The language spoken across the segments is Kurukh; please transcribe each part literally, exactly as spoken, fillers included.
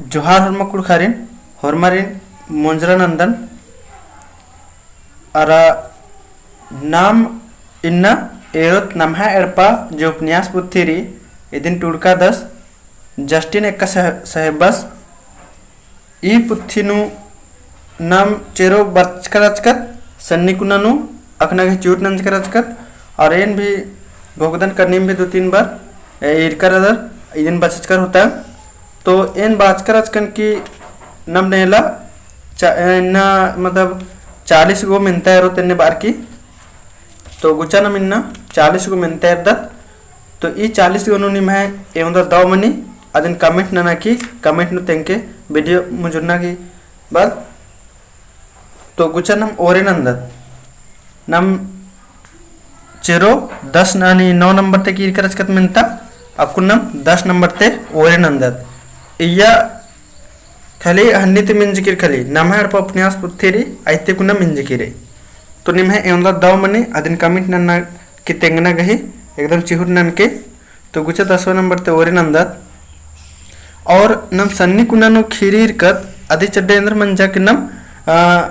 जोहार होरमा कुँड़ुख़ारिन, होरमारिन मोंजरा नन्दन। अरा नाम इन्ना एरोत नम्है एड़पा जे उपन्यास पुथी रई, इदिन टूड़का दस, जस्टिन एक्का सह-, सहेबस। ई पुथी नू नाम चेरो बरचका रहचकत, सन्नी कुना नू अख़ना गही चिहुट नंजका रहचकत, और एन भी घोखदन का नीम भी दो तीन बार, ए, ईरका रअदर, इदिन बचचकर होता। तो एन बाचका रहचकन कि नम नेला चा-, इन्ना मतलब चालीस गो मेन्ता एरोत एन्ने बअर की। तो गुचा नम इन्ना चालीस गो मेन्ता एरदत। तो ई चालीस गो नू निम्है एवंदा दव मनी, अदिन comment नना की, comment नू तेंगके video मुजुरना की बाद। तो गुचा नम ओरे नन्दत। नम चेरो दस नानी नौ नंबर ते ईरका रहचकत मेन्ता, अक्कुन नम दस नंबर ते ओरे नन्दत। इय्या खाली हन्नी ते मिंजकी रई, खाली नम्है एड़पा उपन्यास पुथी रई, अइते कुना मिंजकी रई। तो निम्है एवंदा दव मनी, अदिन comment नन्ना की तेंगना गही, एकदम चिहुट ननके। तो गुचा दसवा नंबर ते ओरे नन्दत। और नम सन्नी कुना नू ख़ीरी ईरकत, अदी चड्डे एन्देर मंजा कि नम, आ,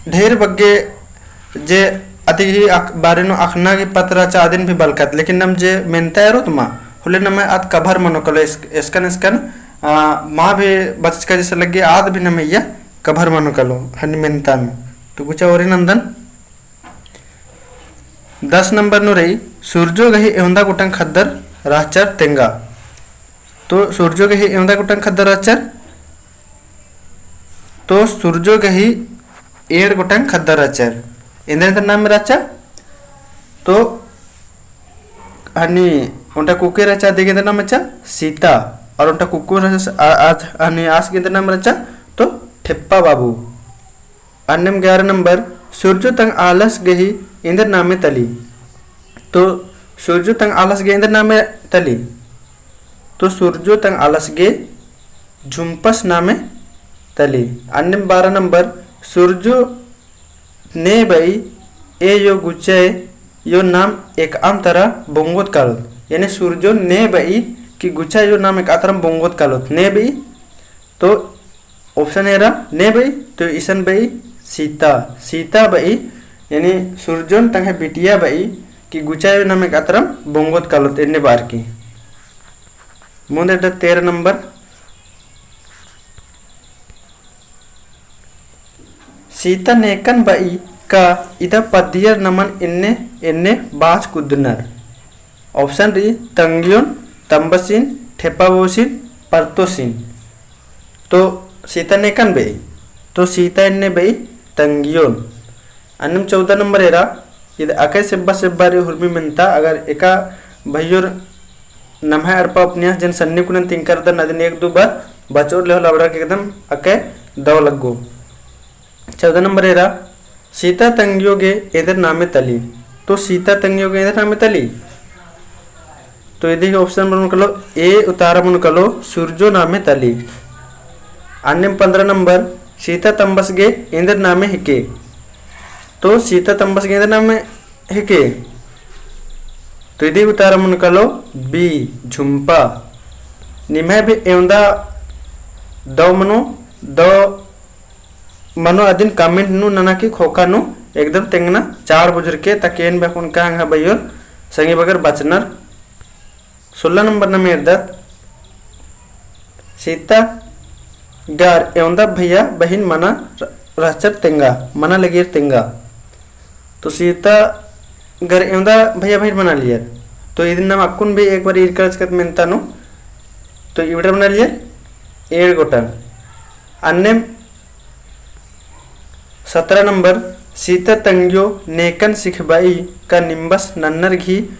ढेर बग्गे जे अदी गही अख़-, बारे नू अख़ना गही पत्त रहचा अदिन भी बलकत, लेकिन नम जे मेन्ता एरोत मा, होले नम्है आद cover मनो कालो, एस-, एसकन एसकन, आ, मा भी बचचका जैसे लग्गी, आद भी नम्है इय्या cover मनो कालो, हन्नी मेन्ता नू। तो गुचा ओरे नन्दन। दस नंबर नू रई, सुरजो गही एवंदा गोटंग ख़द्दर रहचर तेंगा। तो सुरजो गही एवंदा गोटंग ख़द्दर रहचर? तो सुरजो गही एंड़ गोटंग ख़द्दर रहचर। एन्देर एन्देर नामे रहचा? तो हनी ओन्टा कुक्के रहचा, अदिगे एन्देर नामे रहचा? सीता। और ओन्टा कुक्को रहचा, आ-, आ-, हनी आस गे एन्देर नामे रहचा? तो ठेप्पा बाबू। अन्नेम ग्यारह नंबर, सुरजो तंग आलस गही एन्देर नामे तली। तो सुरजो तंग आलस गे एन्देर नामे तली। तो सुरजो तंग आलस गे झुम्पस नामे तली। अन्नेम बारह नंबर, सुरजो ने बई ए यो गुचायो नाम एकअम तरा बोंगोत कालोत। यानी सुरजो ने बई कि गुचायो नाम एकअम तरा बोंगोत कालोत। ने बई तो option एरा ने बई, तो इसन बई सीता, सीता बई, यानी सुरजोन तंग्है बिटिया बई कि गुचायो नाम एकअम तरा बोंगोत कालोत एन्ने बअर की। मुन्द एड्डा तेरह नंबर। सीता नेकन बई का इदा पद्दियर नमन एन्ने एन्ने बाच कुद्दनर। Option रई तंग्योन, तम्बसिन, ठेप्पा बोसिन, परतोसिन। तो सीता नेकन बई, तो सीता एन्ने बई तंग्योन। अन्नेम चौदह नंबर एरा, इद अकय सेब्बा सेब्बा रई हुरमी मेन्ता, अगर एका भइयोर नम्है एड़पा उपन्यास जेन सन्नी कुनन तिंकर दन अदिन एक दू बार बचोर लेहो लबड़ा के एकदम अकय दव लग्गो। चौदह नंबर एरा, सीता तंग्यो गे एन्देर नामे तली। तो सीता तंग्यो गे एन्देर नामे तली? तो इदी option मनो कालो, ए उतारा मनो कालो, सुरजो नामे तली। अन्नेम पन्द्रह नंबर, सीता तम्बस गे एन्देर नामे हिके? तो सीता तम्बस गे एन्देर नामे हिके? तो इदी उतारा मनो कालो, B, झुम्पा। निम्है भी एवंदा दव मनो, दव मनो अदिन comment नू नना की खोखा नू एकदम तेंगना चाड़ बुजुर के, ताकि एन बकुन का एंग्है भइयोर संगी बगर बचनर। सोलह नंबर नामे एरदत, सीता गर एवंदा भइया बहिन मना र-, रहचर तेंगा, मना लगियर तेंगा। तो सीता गर एवंदा भइया बहिन मना लियर। तो इदिन नाम अक्कुन भी एक बार ईरका रहचकत मेन्ता नू। तो इबड़ा मना लियर एंड़ गोटंग। अन्नेम सतरा नंबर, सीता तंग्यो नेकन सिखबई का निम्बस नन्नर घी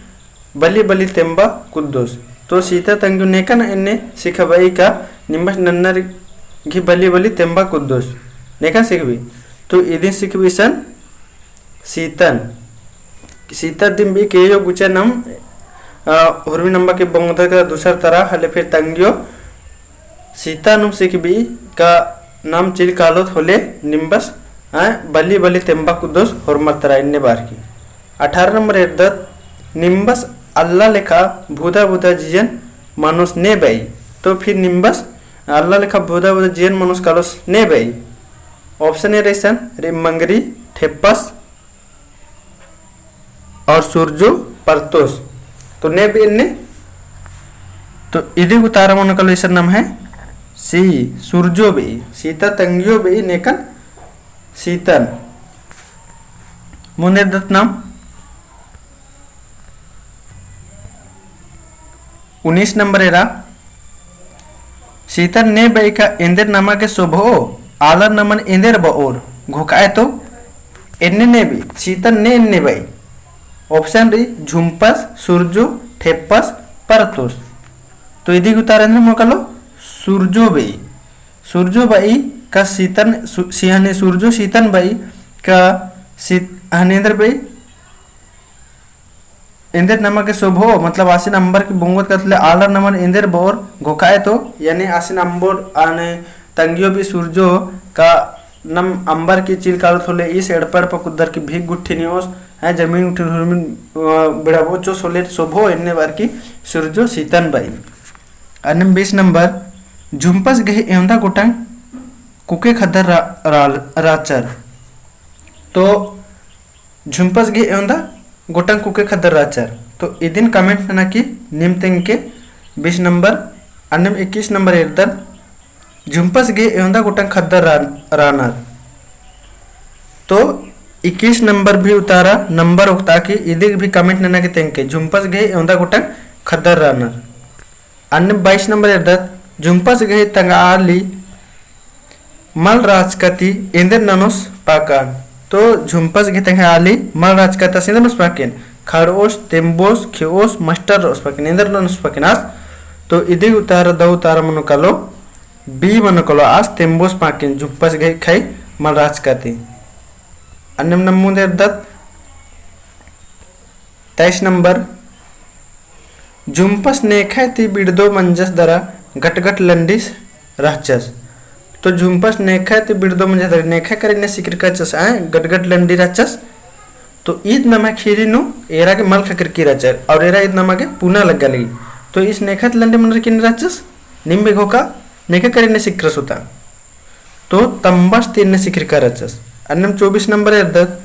बली बली तेम्बा कुद्दोस। तो सीता तंग्यो नेकन एन्ने सिखबई का निम्बस नन्नर घी बली बली तेम्बा कुद्दोस। नेकन सिखबई। तो इदिन सिखबई सन सीतन। सीता दिम बई के यो गुचा नम, अ, हुरमी नम्बा के बोंगदर का दूसर तरा हले फिर तंग्यो सीता नुम सिखबई का नाम चिल कालोत होले निम्बस, अ, बली बली तेम्बा कुद्दोस होरमर तरा एन्ने बअर की। अठारह नंबर एरदत निम्बस अल्ला लेखा भुदा भुदा जियन मनोस ने बई। तो फिर निम्बस आलर लेखा बोदा बोदा जियन मनोस कालोस ने बई। Option एरा इसन री मंगरी, ठेप्पस और सुरजो परतोस। तो ने बई एन्ने। तो इदी गही उतारा मनो कालो इसन नाम है C, सुरजो बई। सीता तंग्यो बई नेकन सीतन। मुन्द एरदत नाम उन्नीस नंबर एरा। सीतन ने बई का एन्देर नमा गे सोभो, आलर नमन एन्देर बओर, घोखाए तो एन्ने ने बई, सीतन ने एन्ने बई। Option री झुम्पस, सुरजो, ठेप्पस, परतोस। तो इदी गही उतारा एन्देर मनो कालो सुरजो बई। सुरजो बई का सीतन, सु-, सिहनी सुरजो सीतन बई का सीत-, हनी एन्देर बई। एन्देर नमा गे सोभो, मतलब आसिन अम्बर की बोंगोत कतले आलर नमन एन्देर बओर घोखाए तो, यानी आसिन अम्बर आने तंग्यो बई सुरजो का नम अम्बर की चिल कालोत होले ईस एड़पा एड़पा कुद्दर की भीख गुट्ठी निओस, हैं जमीन गुट्ठी हुरमिन, अ, बिड़ाबो चो सोले सोभो एन्ने बार की सुरजो सीतन बई। अन्नेम बीस नंबर, झुम्पस गही एवंदा गोटंग कुके खद्दर रा-, राल-, राचर। तो झुम्पस गही एवंदा गोटंग कुके खद्दर राचर। तो इदिन comment नना की नीम तेंगके बीस नंबर। अन्नेम इक्कीस नंबर एरदन, झुम्पस गही एवंदा गोटंग खद्दर रा-, रानर। तो इक्कीस नंबर भी उतारा नंबर ओक्ता की इदिक भी comment नना की तेंगके झुम्पस गही एवंदा गोटंग खद्दर रानर। अन्नेम बाईस नंबर एरदत, झुम्पस गही तंगआ आली मल राचका ती एन्देर ननोस पाकन। तो झुम्पस गही तंगआ आली मल राचका ती आस एन्देर ननोस पाकेन, खड़ओस, तेम्बोस, खेओस, मस्टर रओस पाकेन, एन्देर ननोस पाकेन आस। तो इदी उतारा दौ उतारा मनो कालो B मनो कालो आस तेम्बोस पाकेन, झुम्पस गही खई मल राचका ती। अन्नेम नम मुन्द एरदत तेईस नंबर, झुम्पस नेखय ती बिड़दो मंजस दरा गटगट लंडिस रहचस। तो झुम्पस नेखय ती बिड़दो मंजस दरा, नेखय करे ने सिकरका रहचस, आय गटगट लंडी रहचस। तो ईद नमा खीरी नू एरा गे मल खकरकी रहचर, और एरा ईद नमा गे पुना लग्गा लगी। तो ईस नेखय ती लंडी मनर की ने रहचस, नीम भी घोखा, नेखय करे ने सिकरस होता। तो तम्बस ती एन्ने सिकरका रहचस। अन्नेम चौबीस नंबर एरदत,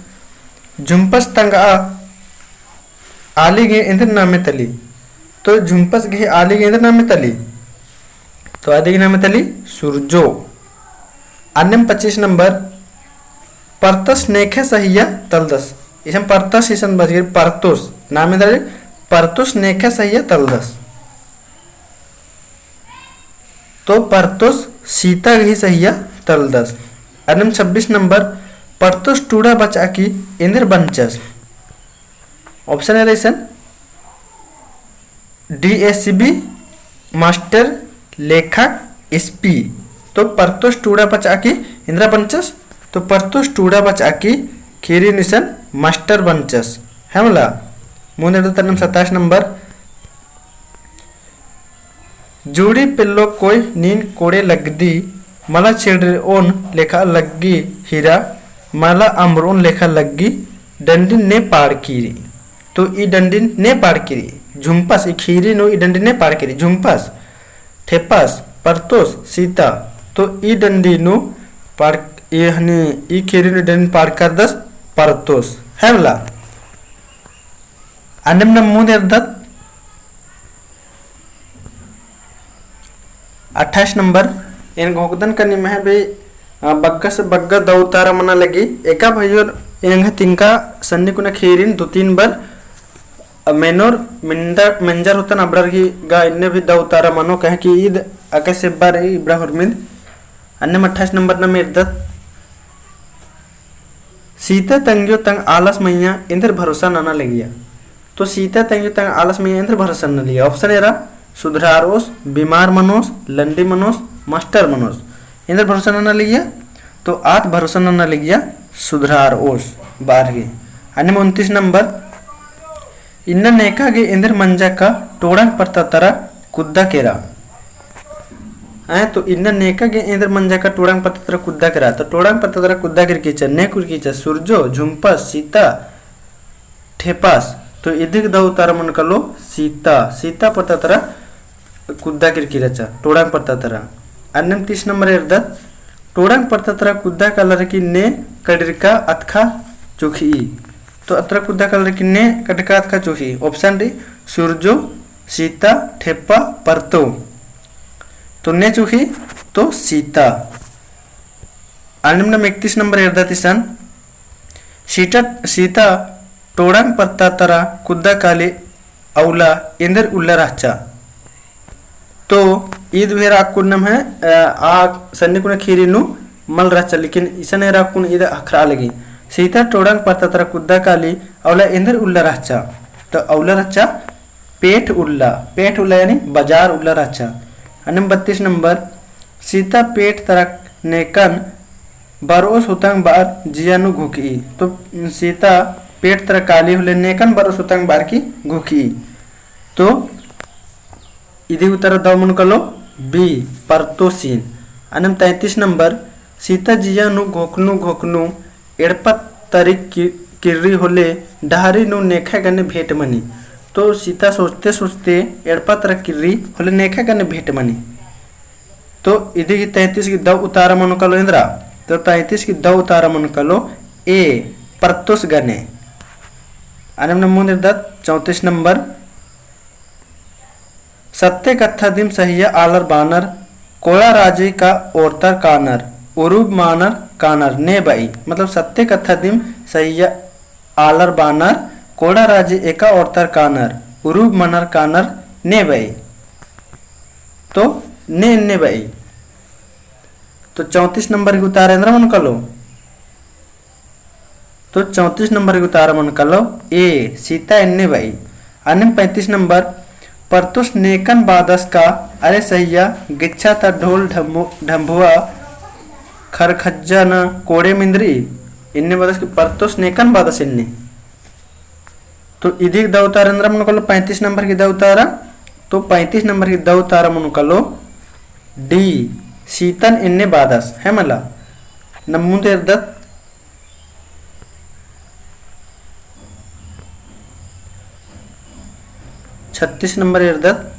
झुम्पस तंगआ आली गे एन्देर नामे तली। तो झुम्पस गही आली गे एन्देर नामे तली। तो आली गे नामे तली सुरजो। अन्नेम पच्चीस नंबर, परतोस नेखय सहिया तलदस। इसन परतोस इसन बच गई, परतोस नामे तली, परतोस नेखय सहिया तलदस। तो परतोस सीता गही सहिया तलदस। अन्नेम छब्बीस नंबर, परतोस टूड़ा बचआ की एन्देर बंचस। Option एरा इसन, DSB, मास्टर, लेखक, SP। तो परतोस टूड़ा बचआ की एन्देर बंचस। तो परतोस टूड़ा बचआ की खीरी नू इसन मास्टर बंचस। है मला? मुन्द एरदत अन्नेम सत्ताईस नंबर, जुड़ी पेल्लो कोई नीन कोड़े लगदी, मला छेड़रओन लेखा लग्गी हीरा, मला अम्बरओन लेखा लग्गी, डंडिन ने पाड़की रई। तो ई डंडिन ने पाड़की रई, झुम्पस, ई खीरी नू ई डंडिन ने पाड़की रई, झुम्पस, ठेपस, परतोस, सीता। तो ई डंडी नू पाड़, ई हनी, ई खीरी नू डंडिन पाड़कर दस परतोस। है मला? अन्नेम नम मुन्द एरदत अट्ठाईस नंबर, एन घोखदन का निम्है भी, अ, बग्गा से बग्गा दौ उतारा मना लगी। एका भइयोर एंग्है तिंका सन्नी कुना खीरिन दो तीन बार, अ, मेनोर मिंदा, मेंजर होतन अबड़र की गा इन्ने भी दौ उतारा मनो, कहे कि ईद अकय से बार इबड़ा हुरमिंद। अन्नेम अट्ठाईस नंबर नम एरदत, सीता तंग्यो तंग आलस मइय्याँ एन्देर भरोसा नना लगिया। तो सीता तंग्यो तंग आलस मइय्याँ एन्देर भरोसा नना लगिया। Option एरा, सुधरारओस, बीमार मनोस, लंडी मनोस, मास्टर मनोस। एन्देर भरोसा नना लगिया, तो आद भरोसा नना लगिया, सुधरारओस, बारह गे। अन्नेम उनतीस नंबर, इन्ना नेका गे एन्देर मंजा का टोड़ांग परता तरा कुद्दा केरा। हैं, तो इन्ना नेका गे एन्देर मंजा का टोड़ांग परता तरा कुद्दा केरा। तो टोड़ांग परता तरा कुद्दा केरकी चा, नेकुर की चा, सुरजो, झुम्पस, सीता, ठेपास। तो इदिक दौ उतारा मनो कालो सीता, सीता परता तरा कुद्दा केरकी रहचा, टोड़ांग परता तरा। अन्नेम तीस नंबर एरदत, टोड़ंग परता तरा कुद्दा कालर की ने कड़िरका अतखा चुखी। तो अतरा कुद्दा कालर की ने कड़िरका अतखा चुखी। Option D, सुरजो, सीता, ठेप्पा, परतो। तो ने चुखी तो सीता। अन्नेम नाम इकतीस नंबर एरदत इसन, सीता, सीता टोड़ंग परता तरा कुद्दा काली अउला एन्देर उल्ला रहचा। तो ईद भेर अक्कुन नम्है, अ, आ सन्नी कुना खीरी नू मल रहचा, लेकिन इसन एरा अक्कुन ईद अखरा लगी। सीता टोड़ंग परता तरा कुद्दा काली अउला एन्देर उल्ला रहचा। तो अउला रहचा पेठ उल्ला, पेठ उल्ला यानी बजार उल्ला रहचा। अन्नेम बत्तीस नंबर, सीता पेठ तरा नेकन बरओ सुतंग बार जिया नू घोखी। तो सीता पेठ तरा काली होले नेकन बरओ सुतंग बार की घोखी। तो इदी उत्तर दव मनो कालो B, परतोसिन। अन्नेम तैंतीस नंबर, सीता जिया नू घोखनू घोखनू एड़पा तरिक कि-, किर्री होले डहरी नू नेखय गने भेंट मनी। तो सीता सोचते सोचते एड़पा तरा किर्री होले नेखय गने भेंट मनी। तो इदी की तैंतीस की दव उतारा मनो कालो एन्दरा। तो तैंतीस की दव उतारा मनो कालो A, परतोस गने। अन्नेम नाम मुन्द एरदत चौंतीस नंबर। सत्य कत्था दिम सहिया आलर बानर, कोड़ा राजी का ओर्तर कानर, उरुब मानर कानर, ने बई। मतलब सत्य कत्था दिम सहिया आलर बानर, कोड़ा राजी एका ओर्तर कानर, उरुब मानर कानर, ने बई। तो ने एन्ने बई। तो चौंतीस नंबर की उतारा एन्दरा मनो कालो। तो चौंतीस नंबर की उतारा मनो कालो A, सीता एन्ने बई। अन्नेम पैंतीस नंबर, परतोस नेकन बादस का, अरे सहिया, गिच्छा ता ढोल ढम्बो-, ढम्बुआ खरखज्जा न कोड़े मिंदरी, एन्ने बादस की परतोस नेकन बादस एन्ने। तो इदी की दव उतारा एन्दरा मनो कालो पैंतीस नंबर की दव उतारा। तो पैंतीस नंबर की दव उतारा मनो कालो D, सीतन एन्ने बादस, है मला। नाम मुन्द एरदत छत्तीस नंबर एरदत,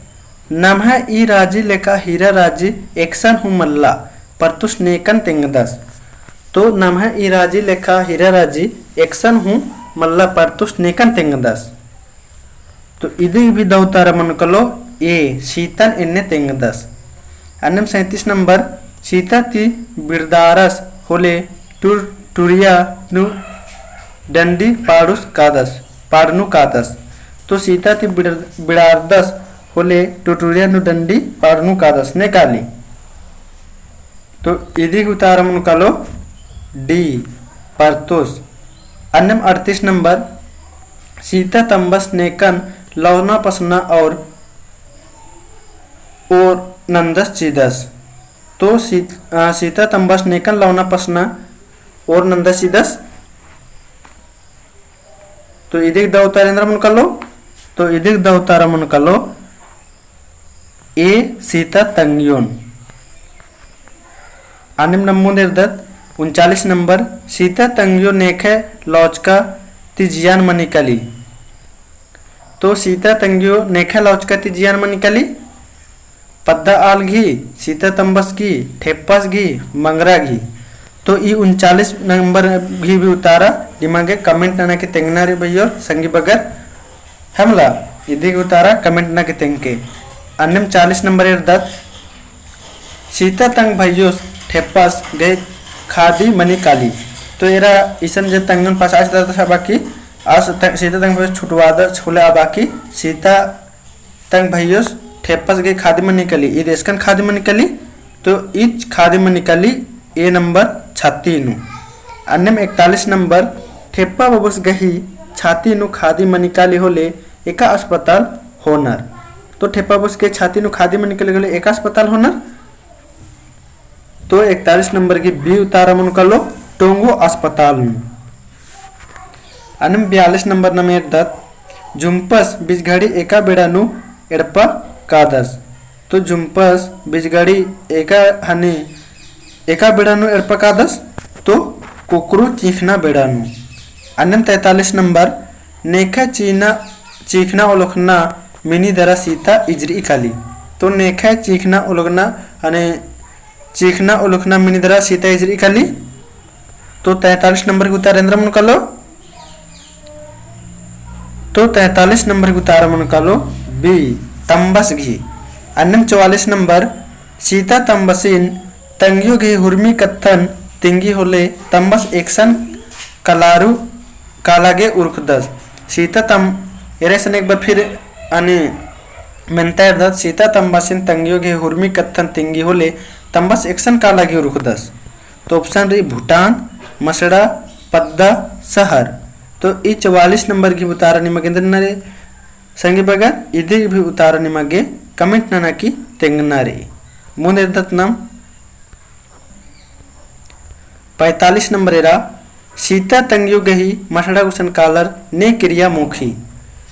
नम्है ई राजी लेखा हीरा राजी एकसन हूँ मल्ला, परतोस नेकन तेंगदस। तो नम्है ई राजी लेखा हीरा राजी एकसन हूँ मल्ला, परतोस नेकन तेंगदस। तो इदी भी दव उतारा मनो कालो A, सीतन एन्ने तेंगदस। अन्नेम सैंतीस नंबर, सीता ती बिड़दारस होले टुर-, टुरिया नू डंडी पाड़ुस कादस, पाड़नू कादस। तो सीता ती बिड़-, बिड़ारदस होले टुटुरिया नू डंडी पाड़नू कादस, ने काली। तो इदी की उतारा मनो कालो D, परतोस। अन्नेम अड़तीस नंबर, सीता तम्बस नेकन लौना पसना और ओर नंदस चिदस। तो सी-, अ, सीता तम्बस नेकन लौना पसना ओर नंदस चिदस। तो इदी की दव उतारा एन्दरा मनो कालो, तो इदी की दव उतारा मनो कालो A, सीता तंग्योन। अन्नेम नाम मुन्द एरदत उनचालीस नंबर, सीता तंग्यो नेखय लौचका ती जियान मनी काली। तो सीता तंग्यो नेखय लौचका ती जियान मनी काली। पद्दा आल गही, सीता तम्बस गही, ठेप्पस गही, मंगरा गही। तो ई उनचालीस नंबर गही भी उतारा दिमागे comment नना की तेंगना रई भइयो संगी बगर। हमला इदी गही उतारा comment नना की तेंगके। अन्नेम चालीस नंबर एरदत, सीता तंग भइयोस ठेप्पस गही खादी मनी काली। तो एरा इसन जे तंगन पसाच दरदस अबकी, आस त-, सीता तंग भइयोस छुटवादस होले अबकी, सीता तंग भइयोस ठेप्पस गही खादी मनी काली, ईद एसकन खादी मनी काली, तो ईद खादी मनी काली A नंबर छाती नू। अन्नेम एकतालीस नंबर, ठेप्पा बबुस गही छाती नू खादी मनी काली होले एका अस्पताल होनर। तो ठेप्पा बबुस गही छाती नू खादी मनी काली होले एका अस्पताल होनर। तो एकतालीस नंबर गही B उतारा मनो कालो टोंगो अस्पताल नू। अन्नेम बयालीस नंबर नाम एरदत, झुम्पस बिजघड़ी एका बेड़ा नू एड़पा कादस। तो झुम्पस बिजघड़ी एका हने एका बेड़ा नू एड़पा कादस, तो कुकरू चींखना बेड़ा नू। अन्नेम तैंतालीस नंबर, नेखय चीना, चींखना ओलखना मिनी दरा सीता इजरी काली। तो नेखय चींखना ओलखना, अने चीखना उलखना मिनिद्रा सीता इजरी काली। तो तैंतालीस नंबर गही उतारा एन्दरा मनो कालो? तो तैंतालीस नंबर गही उतारा मनो कालो B, तम्बस गही। अन्नेम चौवालीस नंबर, सीता तम्बसिन तंग्यो गही हुरमी कत्थन तिंगी होले तम्बस एकसन कलारू काला गे उरखदस। सीता तम-, एरा इसन एक बार फिर अन्ने मेन्ता एरदत, सीता तम्बसिन तंग्यो गही हुरमी कत्थन तिंगी होले तम्बस एकसन काला गे उरखदस। तो option रई भूटान, मसड़ा, पद्दा, सहर। तो ई चौवालीस नंबर गही उतारा निमा गे एन्दरा नना रई संगी बगर, इदी गही उतारा निमा गे comment नना की तेंगना रई। मुन्द एरदत नाम पैंतालीस नंबर एरा, सीता तंग्यो गही मसड़ा गुसन कालर ने किरिया मोखी।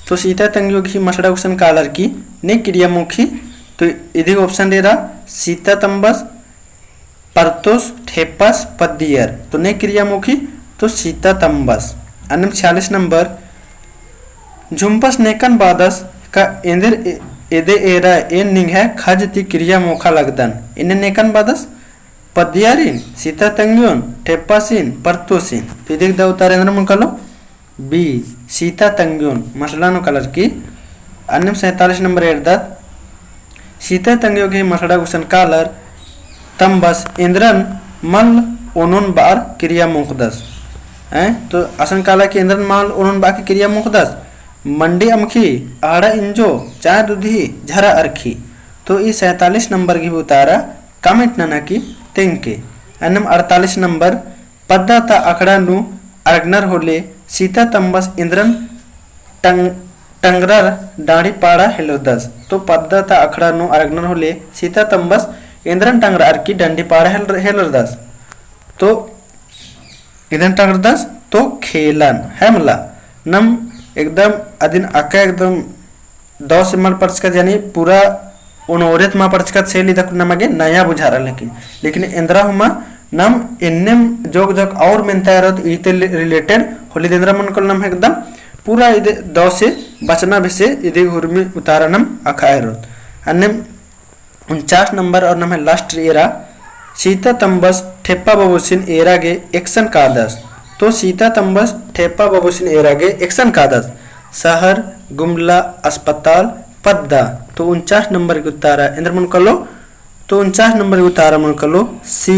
तो सीता तंग्यो गही मसड़ा गुसन कालर की ने किरिया मोखी। तो इदी option एरा सीता तम्बस, परतोस, ठेपस, पद्दियर। तो ने किरिया मोखी तो सीता तम्बस। अन्नेम छियालीस नंबर, झुम्पस नेकन बादस का एन्देर ए-, एदे एरा एन निंग्है खज ती किरिया मोखा लगदन। एन्ने नेकन बादस पद्दियारिन, सीता तंग्योन, ठेप्पासिन, परतोसिन। तो इदी गही दव उतारा एन्दरा मनो कालो B, सीता तंग्योन मसड़ा नू कालर की। अन्नेम सैंतालीस नंबर एरदत, सीता तंग्यो गही मसड़ा गुसन कालर तम्बस एन्दरन मल ओनोन बअर किरिया मोखदस। हैं? तो असन काला कि एन्दरन मल ओनोन बअर की किरिया मोखदस। मंडी अमखी, अहड़ा इंजो, चाय दुधी, झरा अरखी। तो ई सैंतालीस नंबर गही उतारा comment नना की तेंगके। अन्नेम अड़तालीस नंबर, पद्दा ता अखड़ा नू अरगनर होले सीता तम्बस एन्दरन टंग-, टंगरर डांड़ी पाड़ा हेलरदस। तो पद्दा ता अखड़ा नू अरगनर होले सीता तम्बस एन्दरन टंगरर की डांड़ी पाड़ा हेल-, हेलरदस। तो एन्दरन टंगरदस तो खेलन, है मला। नम एकदम अदिन अक्का एकदम दव से मल पढ़चकत, यानी पूरा ओन ओरेत मा पढ़चकत से ली दक नमा गे नया बुझारा, लेकिन, लेकिन एन्दरा हुमा नम एन्नेम जोक जोक और मेन्ता एरोत ईते related होले एन्दरा मनो कालो नम एकदम पूरा इदे दव से बचना बेसे इदे हुरमी उतारा नम अखा एरोत। अन्नेम उनचास नंबर और नम्है last एरा, सीता तम्बस ठेप्पा बबुसिन एरा गे एकसन कादस। तो सीता तम्बस ठेप्पा बबुसिन एरा गे एकसन कादस। शहर, गुमला, अस्पताल, पद्दा। तो उनचास नंबर गही उतारा एन्दर मनो कालो? तो उनचास नंबर गही उतारा मनो कालो C,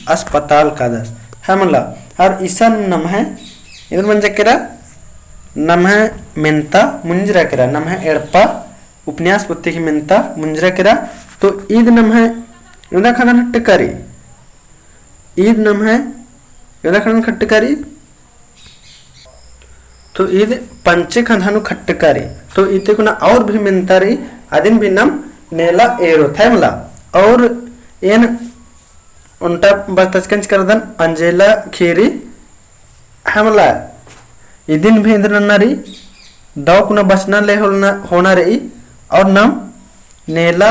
अस्पताल कादस। है मला, और इसन नम्है एन्दर मंजा केरा, नम्है मेन्ता मुंजरा केरा, नम्है एड़पा उपन्यास पोथी गही मेन्ता मुंजरा केरा। तो ईद नम्है एवंदा खंधन खट्टका रई, ईद नम्है एवंदा खंधन खट्टका रई। तो ईद पंचे खंधा नू खट्टका रई। तो इते कुना और भी मेन्ता रई, अदिन भी नम नेला एरोत, है मला। और एन ओन्टा बचतचकन चिकरदन अंजेला खीरी, है मला। इदिन भी एन्दर नन्ना रई, दव कुना बचना ले होना, होना रई, और नम नेला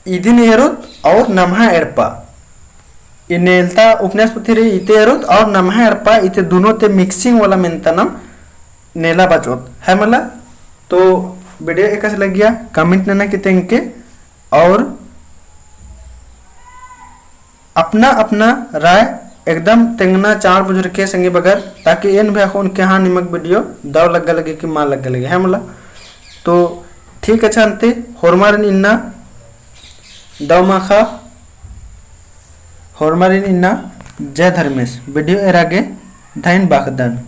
इदिन एरोत और नम्है एड़पा। ई नेलता उपन्यास पोथी रई इते एरोत और नम्है एड़पा इते दुनो ते mixing वाला मेन्ता नम नेला बचोत, है मला। तो video एकासे लग्गिया comment नना की तेंगके और अपना अपना राय एकदम तेंगना चाड़ बुझुरके संगी बगर, ताकि एन भी अखोन के हाँ निमक video दव लग्गा लगे कि मा लग्गा लगे, है मला। तो ठीक अच्छा अन्ते होरमारिन इन्ना दव माखा होरमारिन इन्ना जय धर्मेस। Video एरा गे धइन बाखदन।